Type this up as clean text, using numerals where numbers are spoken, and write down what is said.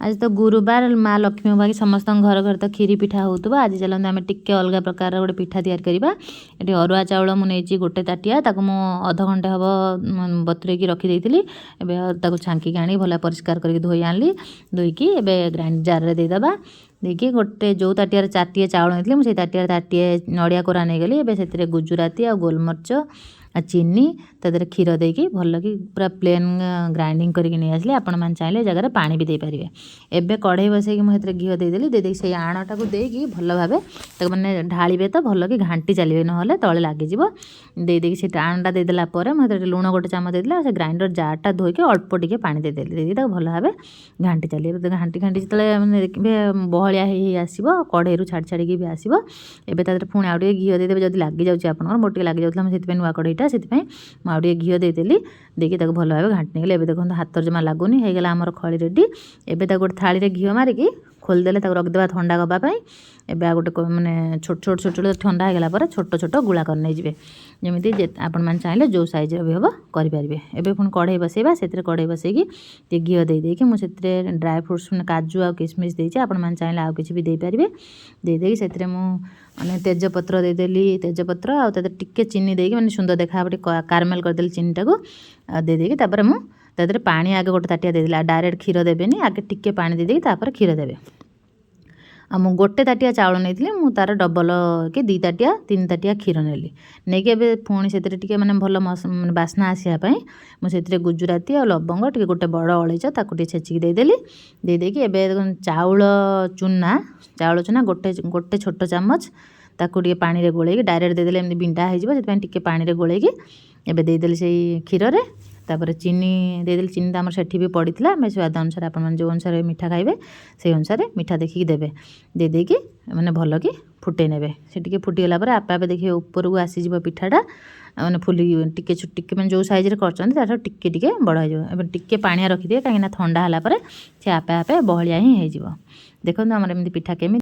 ଆଜି ତ ଗୁରୁବାର, ମା ଲକ୍ଷ୍ମୀଙ୍କ ପାଖେ ସମସ୍ତଙ୍କ ଘର ଘରେ ତ କ୍ଷୀରି ପିଠା ହେଉଥିବ। ଆଜି ଚାଲନ୍ତୁ ଆମେ ଟିକେ ଅଲଗା ପ୍ରକାରର ଗୋଟେ ପିଠା ତିଆରି କରିବା। ଏଠି ଅରୁଆ ଚାଉଳ ମୁଁ ନେଇଛି ଗୋଟେ ତାଟିଆ, ତାକୁ ମୁଁ ଅଧଘଣ୍ଟେ ହେବ ବତୁରେଇକି ରଖିଦେଇଥିଲି। ଏବେ ତାକୁ ଛାଙ୍କିକି ଆଣି ଭଲ ପରିଷ୍କାର କରିକି ଧୋଇ ଆଣିଲି। ଧୋଇକି ଏବେ ଗ୍ରାଇଣ୍ଡ ଜାରରେ ଦେଇଦେବା। ଦେଇକି ଗୋଟେ ଯେଉଁ ତାଟିଆରେ 4 ଚାଉଳ ନେଇଥିଲି, ମୁଁ ସେଇ ତାଟିଆରେ ତାଟିଏ ନଡ଼ିଆ କୋରା ନେଇଗଲି। ଏବେ ସେଥିରେ ଗୁଜୁରାତି ଆଉ ଗୋଲମରିଚ ଆଉ ଚିନି, ତା ଦେହରେ କ୍ଷୀର ଦେଇକି ଭଲକି ପୁରା ପ୍ଲେନ୍ ଗ୍ରାଇଣ୍ଡିଙ୍ଗ କରିକି ନେଇ ଆସିଲି। ଆପଣମାନେ ଚାହିଁଲେ ଏ ଜାଗାରେ ପାଣି ବି ଦେଇପାରିବେ। ଏବେ କଢ଼େଇ ବସେଇକି ମୁଁ ସେଥିରେ ଘିଅ ଦେଇଦେଲି। ଦେଇଦେଇକି ସେଇ ଆଣଟାକୁ ଦେଇକି ଭଲ ଭାବେ ତାକୁ ମାନେ ଢାଳିବେ ତ ଭଲକି ଘାଣ୍ଟି ଚାଲିବେ, ନହେଲେ ତଳେ ଲାଗିଯିବ। ଦେଇଦେଇକି ସେ ଆଣଟା ଦେଇଦେଲା ପରେ ମୁଁ ସେଥିରେ ଲୁଣ ଗୋଟେ ଚାମଚ ଦେଇଦେଲି ଆଉ ସେ ଗ୍ରାଇଣ୍ଡର ଜାର୍ଟା ଧୋଇକି ଅଳ୍ପ ଟିକେ ପାଣି ଦେଇଦେଲି। ଦେଇକି ତାକୁ ଭଲ ଭାବେ ଘାଣ୍ଟି ଚାଲିବେ। ଘାଣ୍ଟି ଘାଣ୍ଟି ଯେତେବେଳେ ମାନେ ଦେଖିବେ ବହଳିଆ ହେଇ ହେଇ ଆସିବ, କଢ଼େଇରୁ ଛାଡ଼ି ଛାଡ଼ିକି ବି ଆସିବ। ଏବେ ତା ଦେହରେ ପୁଣି ଆଉ ଟିକେ ଘିଅ ଦେଇଦେବେ ଯଦି ଲାଗିଯାଉଛି ଆପଣଙ୍କର। ମୋର ଟିକେ ଲାଗିଯାଉଥିଲା, ମୁଁ ସେଥିପାଇଁ ନୂଆ କଢ଼େଇଟା, ସେଥିପାଇଁ ମୁଁ ଆଉ ଟିକେ ଘିଅ ଦେଇଦେଲି। ଦେଇକି ତାକୁ ଭଲ ଭାବେ ଘାଣ୍ଟି ନେଇଗଲି। ଏବେ ଦେଖନ୍ତୁ ହାତରେ ଜମା ଲାଗୁନି, ହେଇଗଲା ଆମର ଖଳି ରେଡ଼ି। ଏବେ ତାକୁ ଗୋଟେ ଥାଳିରେ ଘିଅ ମାରିକି ଖୋଲିଦେଲେ ତାକୁ ରଖିଦେବା ଥଣ୍ଡା ହେବା ପାଇଁ। ଏବେ ଆଉ ଗୋଟେ ମାନେ ଛୋଟ ଛୋଟ ଛୋଟ ଛୋଟ ଥଣ୍ଡା ହେଇଗଲା ପରେ ଛୋଟ ଛୋଟ ଗୁଳା କରି ନେଇଯିବେ। ଯେମିତି ଆପଣମାନେ ଚାହିଁଲେ ଯେଉଁ ସାଇଜ୍ର ବି ହେବ କରିପାରିବେ। ଏବେ ପୁଣି କଢ଼େଇ ବସେଇବା। ସେଥିରେ କଢ଼େଇ ବସେଇକି ଟିକେ ଘିଅ ଦେଇ ଦେଇକି ମୁଁ ସେଥିରେ ଡ୍ରାଏ ଫ୍ରୁଟ୍ସ ମାନେ କାଜୁ ଆଉ କିସମିସ୍ ଦେଇଛି। ଆପଣମାନେ ଚାହିଁଲେ ଆଉ କିଛି ବି ଦେଇପାରିବେ। ଦେଇଦେଇକି ସେଥିରେ ମୁଁ ମାନେ ତେଜପତ୍ର ଦେଇଦେଲି, ତେଜପତ୍ର ଆଉ ତା ଦେହରେ ଟିକେ ଚିନି ଦେଇକି ମାନେ ସୁନ୍ଦର ଦେଖାହେବ ଟିକେ କାରମେଲ୍ କରିଦେଲି ଚିନିଟାକୁ। ଆଉ ଦେଇଦେଇକି ତାପରେ ମୁଁ ତା ଦେହରେ ପାଣି ଆଗେ ଗୋଟେ ତାଟିଆ ଦେଇଦେଲି। ଆଉ ଡାଇରେକ୍ଟ କ୍ଷୀର ଦେବେନି, ଆଗେ ଟିକେ ପାଣି ଦେଇଦେଇକି ତାପରେ କ୍ଷୀର ଦେବେ। ଆଉ ମୁଁ ଗୋଟେ ତାଟିଆ ଚାଉଳ ନେଇଥିଲି, ମୁଁ ତା'ର ଡବଲ କି 2 ତାଟିଆ 3 ତାଟିଆ କ୍ଷୀର ନେଲି। ନେଇକି ଏବେ ପୁଣି ସେଥିରେ ଟିକେ ମାନେ ଭଲ ମାନେ ବାସ୍ନା ଆସିବା ପାଇଁ ମୁଁ ସେଥିରେ ଗୁଜୁରାତି ଆଉ ଲବଙ୍ଗ ଟିକେ ଗୋଟେ ବଡ଼ ଅଳେଇଚ ତାକୁ ଟିକେ ଛେଚିକି ଦେଇଦେଲି। ଦେଇଦେଇକି ଏବେ ଦେଖନ୍ତୁ ଚାଉଳ ଚୁନା, ଚାଉଳ ଚୁନା ଗୋଟେ ଗୋଟେ ଛୋଟ ଚାମଚ ତାକୁ ଟିକେ ପାଣିରେ ଗୋଳେଇକି ଡାଇରେକ୍ଟ ଦେଇଦେଲେ ଏମିତି ବିଣ୍ଡା ହେଇଯିବ, ସେଥିପାଇଁ ଟିକେ ପାଣିରେ ଗୋଳେଇକି ଏବେ ଦେଇଦେଲି ସେଇ କ୍ଷୀରରେ। ତାପରେ ଚିନି ଦେଇଦେଲି। ଚିନି ତ ଆମର ସେଠି ବି ପଡ଼ିଥିଲା। ଆମେ ସ୍ୱାଦ ଅନୁସାରେ ଆପଣମାନେ ଯେଉଁ ଅନୁସାରେ ମିଠା ଖାଇବେ ସେଇ ଅନୁସାରେ ମିଠା ଦେଖିକି ଦେବେ। ଦେଇଦେଇକି ମାନେ ଭଲକି ଫୁଟେଇ ନେବେ। ସେ ଟିକେ ଫୁଟିଗଲା ପରେ ଆପେ ଆପେ ଦେଖିବେ ଉପରକୁ ଆସିଯିବ ପିଠାଟା, ମାନେ ଫୁଲି ଟିକେ ଟିକେ ମାନେ ଯେଉଁ ସାଇଜ୍ରେ କରିଛନ୍ତି ତାଠାରୁ ଟିକେ ଟିକେ ବଡ଼ ହେଇଯିବ। ଏବେ ଟିକେ ପାଣିଆ ରଖିଦିଏ, କାହିଁକିନା ଥଣ୍ଡା ହେଲା ପରେ ସେ ଆପେ ଆପେ ବହଳିଆ ହିଁ ହେଇଯିବ। ଦେଖନ୍ତୁ ଆମର ଏମିତି ପିଠା କେମିତି